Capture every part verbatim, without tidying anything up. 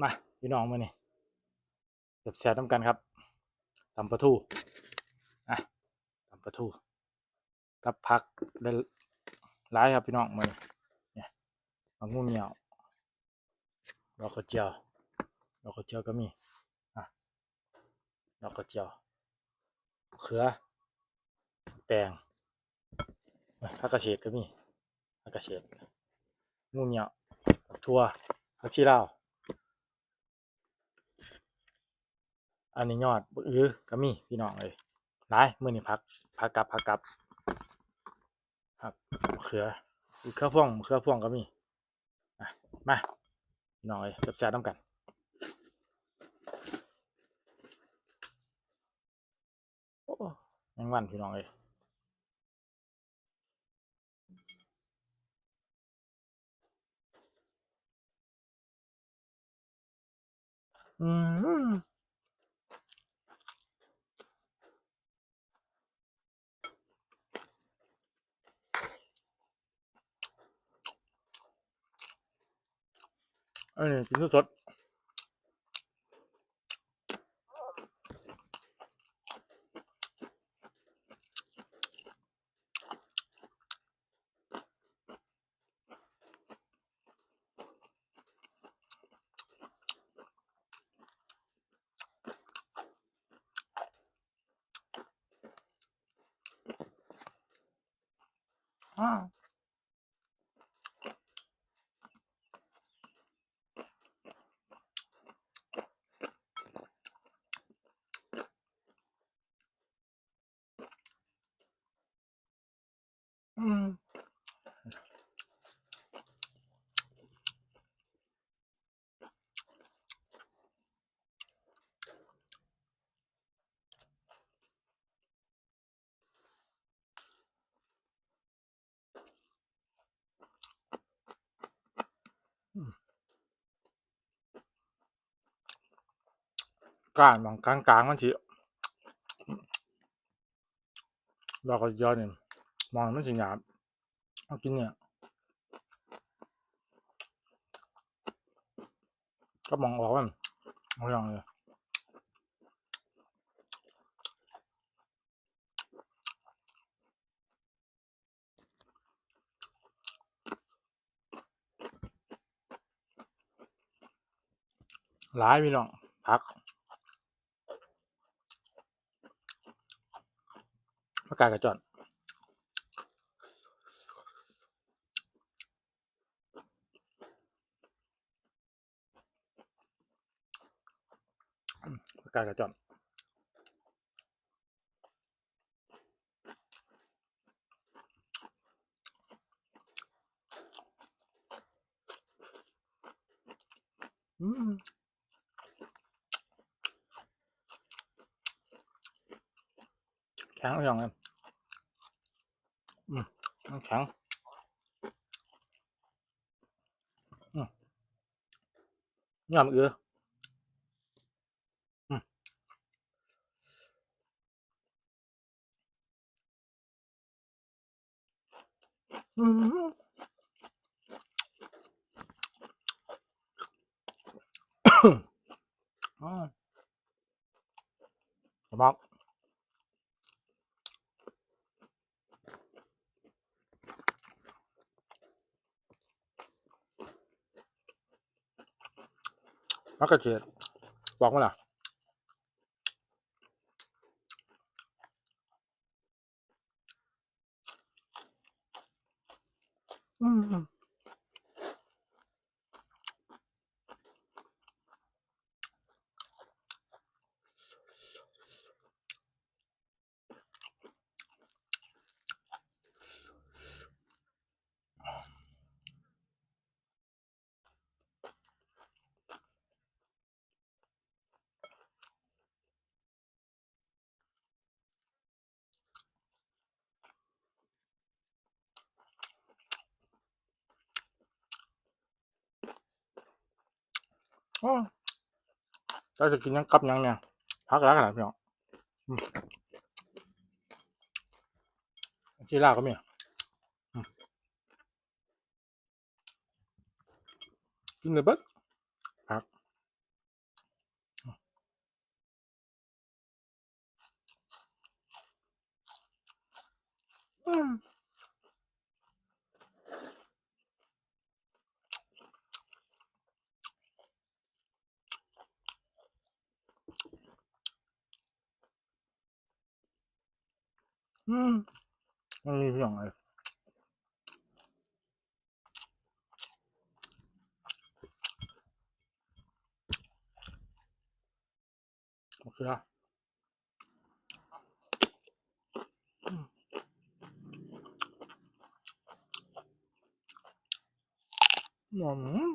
มาพี่น้อง มื้อนี้แซ่บๆนำกันครับ ตำปลาทู อ่ะ ตำปลาทู กับผักหลายๆครับพี่น้อง มื้อนี้ เนี่ย บักฮู่เหี่ยว ดอกกระเจียว ดอกกระเจียวก็มี อ่ะ ดอกกระเจียว เขือ แตง ผักกระเฉดก็มี ผักกระเฉด ฮู่เหี่ยว ถั่ว ผักชีลาว อันนี้ยอดบักอื้อก็มีพี่น้องเอ้ย หลาย มื้อนี้ผัก ผักกับ ผักกับ ผัก มะเขือ มะเขือพวง มะเขือพวงก็มี อ่ะ มา พี่น้องเอ้ย แซ่บๆนำกัน โอ้ แมงวันพี่น้องเอ้ย อืม อันนี้กินสดๆ อ่า อืม ก้านหม่องกลางๆมันสิ ดอกกระเจียวนี่ หม่องมันสิหยาบ เอากินเนี่ย ก็หม่องออกมัน เอาอย่างเลย หลายพี่น้อง ผัก ผักกาดกระจอน ผักกาดกระจอน อืม แข็งจังเลย อืม มันแข็ง อืม ยำเอือ อืม อืม อ่า สมัก ผักกระเฉด บอกมาล่ะ อืม โอ้ เจ้าจะกินหยังกับหยังเนี่ย ผักหลายขนาดพี่น้อง อืม ที่ลาวก็มี อืม กินเลยเบิด ผัก อืม อืม มันมีเพียงไง โอเคอะ อืม อืม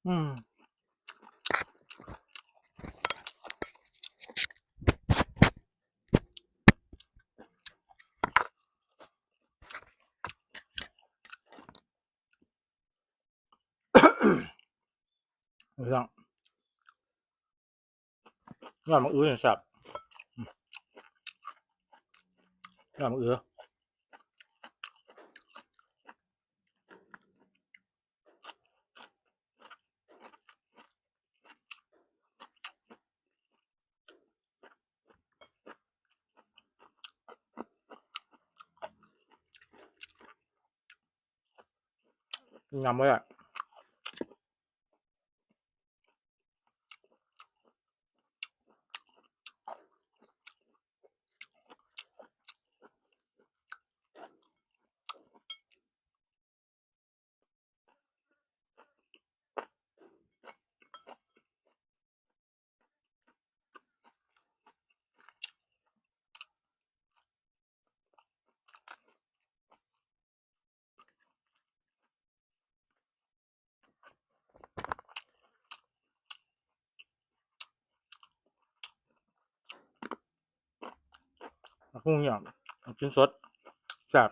อืม พี่น้อง น้ำมะอื้อนี่แซ่บ อืม น้ำมะอื้อ ยำไว้อะ ผักบุ้งเนี่ย กินสด แซ่บ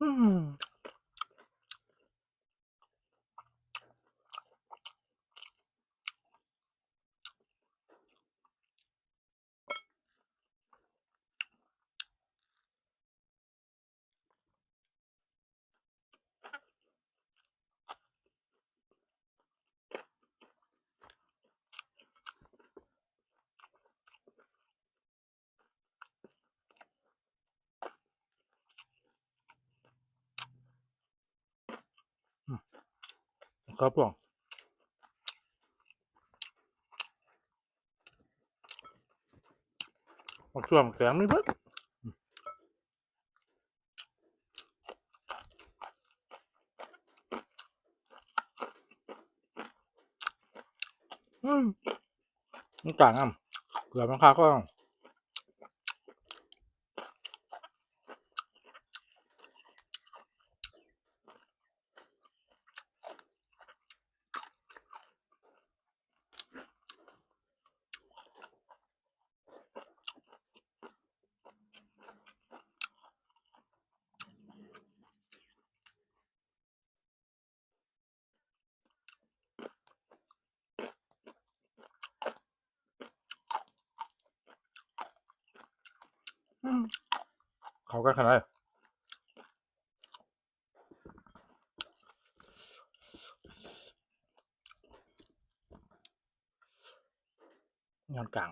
อืม อืม ครับผม บักช่วงแสงไม่เบิด อืม มันต่างกัน เกลือมันคาก็ อืม เข้ากันขนาดไหน งานกลาง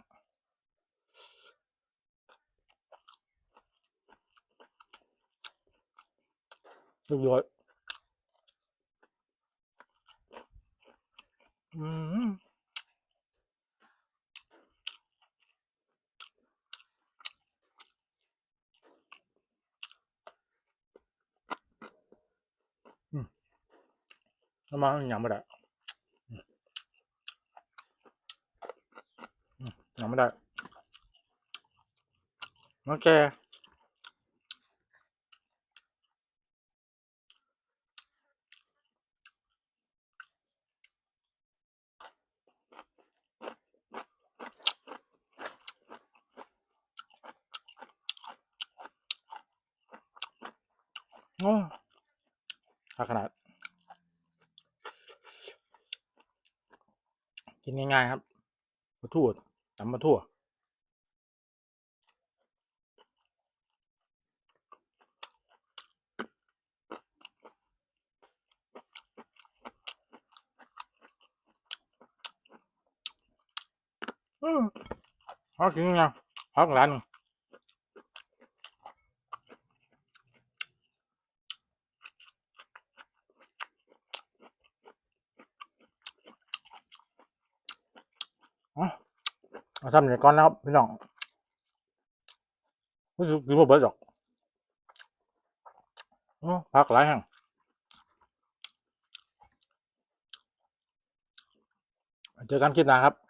เรียบร้อย อืม อืม เอามา ยังไม่ได้ อืม อืม ยังไม่ได้ โอเค โอ้คักขนาด กินง่ายๆครับ ปลาทูตำปลาทู อืม เอากินนะ พักร้านหนึ่ง เอาเอาทำอย่างก่อนนะครับ พี่น้อง รู้สึกกินบ่เบิดดอก โอ้ พักหลายแห่ง เจอกันคลิปหน้าครับ